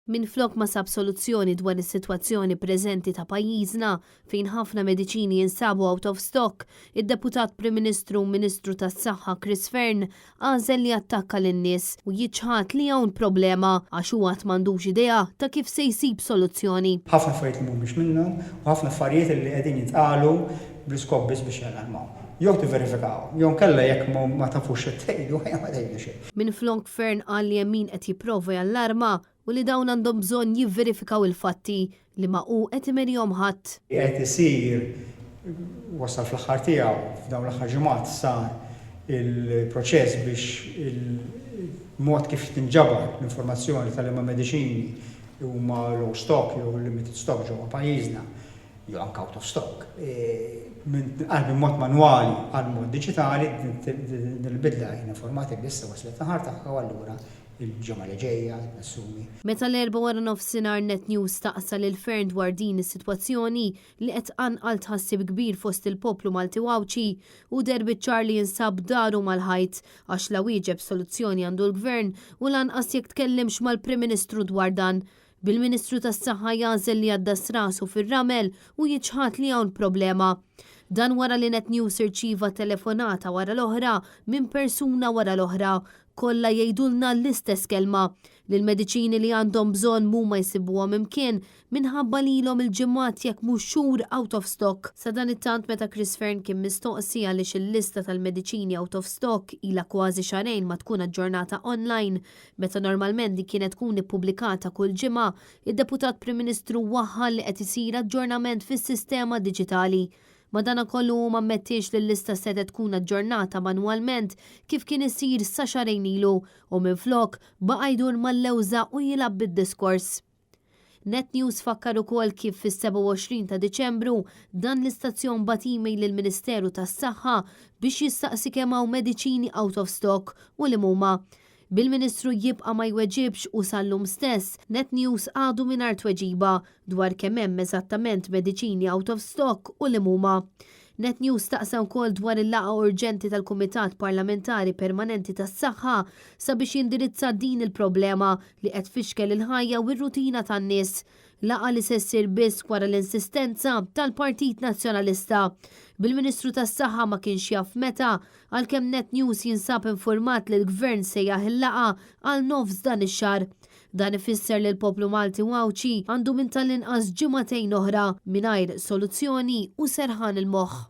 Minflok ma sab soluzzjoni dwar is-sitwazzjoni preżenti ta' pajjiżna, fejn ħafna mediċini jinsabu out of stock, id-Deputat Prim Ministru u Ministru tas-Saħħa Chris Fearne għażel li jattakka lin-nies u jiċħad li hawn problema għax hu għad m'għandux idea ta' kif se jsib soluzzjoni. Ħafna affarijiet li mhumiex minnhom u ħafna affarijiet li qegħdin jintqalu bl-iskop biss biex jallarmaw. Jew tivverifikawhom, jew inkella jekk ma tafux x'qed tgħidu, ejja ma tgħidu xejn. Minflok Fearne qal li hemm min qed jipprova jallarma u li dawn għandhom bżonn jivverifikaw il-fatti li ma hu qed imerihom ħadd. Qed isir, wasal fl-aħħar tiegħu, f'dawn l-aħħar ġimgħat sar il-proċess biex il-mod kif tinġabar l-informazzjoni ta' liema mediċini huma low stock jew limited stock ġewwa pajjiżna, jew anke out of stock, minn minn mod manwali għal mod diġitali, din il-bidla in informatika issa waslet l-aħħar tagħha u allura il-ġimgħa li ġejja, nassumi. Meta l-Erbgħa waranofsinhar Net News staqsa lil Fearne dwar din is-sitwazzjoni li qed tqanqal tħassib kbir fost il-poplu Malti u Għawdxi, hu deher biċ-ċar li jinsab daru mal-ħajt għax la wieġeb soluzzjoni għandu l-Gvern u lanqas jekk tkellimx mal-Prim Ministru dwar dan. Bil-Ministru tas-Saħħa jagħżel li jgħaddas rasu fir-ramel u jiċħad li hawn problema. Dan wara li Net News irċieva telefonata wara l-oħra minn persuna wara l-oħra, kollha jgħidulna l-istess kelma, li l-mediċini li għandhom bżonn mhuma jsibuhom imkien minħabba li ilhom il-ġimgħat jekk mhux xhur out of stock. Sadanittant meta Chris Fearne kien mistoqsi għaliex il-lista tal-mediċini out of stock ilha kważi xahrejn ma tkun aġġornata online, Meta normalment din kienet tkun ippubblikata kull ġimgħa, id-Deputat Prim Ministru waħħal li qed isir aġġornament fis-sistema diġitali. Madanakollu hu m'ammettiex li l-lista setgħet tkun aġġornata manwalment kif kien isir sa xahrejn ilu u minflok baqa' jdur mal-lewża u jilgħab bid-diskors. Net News fakkar ukoll kif fis-27 ta' Diċembru dan l-istazzjon bagħat email lill-Ministeru tas-Saħħa biex jistaqsi kemm hawn mediċini out of stock u liem huma. Bil-Ministru jibqa' ma jweġibx u sal-lum stess, Net News għadu mingħajr tweġiba dwar kemm hemm eżattament mediċini out of stock u liem huma. Net News staqsa wkoll dwar il-laqgħa urġenti tal-Kumitat Parlamentari Permanenti tas-Saħħa sabiex jindirizza din il-problema li qed tfixkel il-ħajja u r-rutina tan-nies. Laqgħa li se ssir biss wara l-insistenza tal-Partit Nazzjonalista. Bil-Ministru tas-Saħħa ma kienx jaf meta, għalkemm Net News jinsab infurmat li l-Gvern sejjaħ il-laqgħa għal nofs dan ix-xahar. Dan ifisser li l-poplu Malti u Għawdxi għandu minn tal-inqas ġimagħtejn oħra mingħajr soluzzjoni u serħan il-moħħ.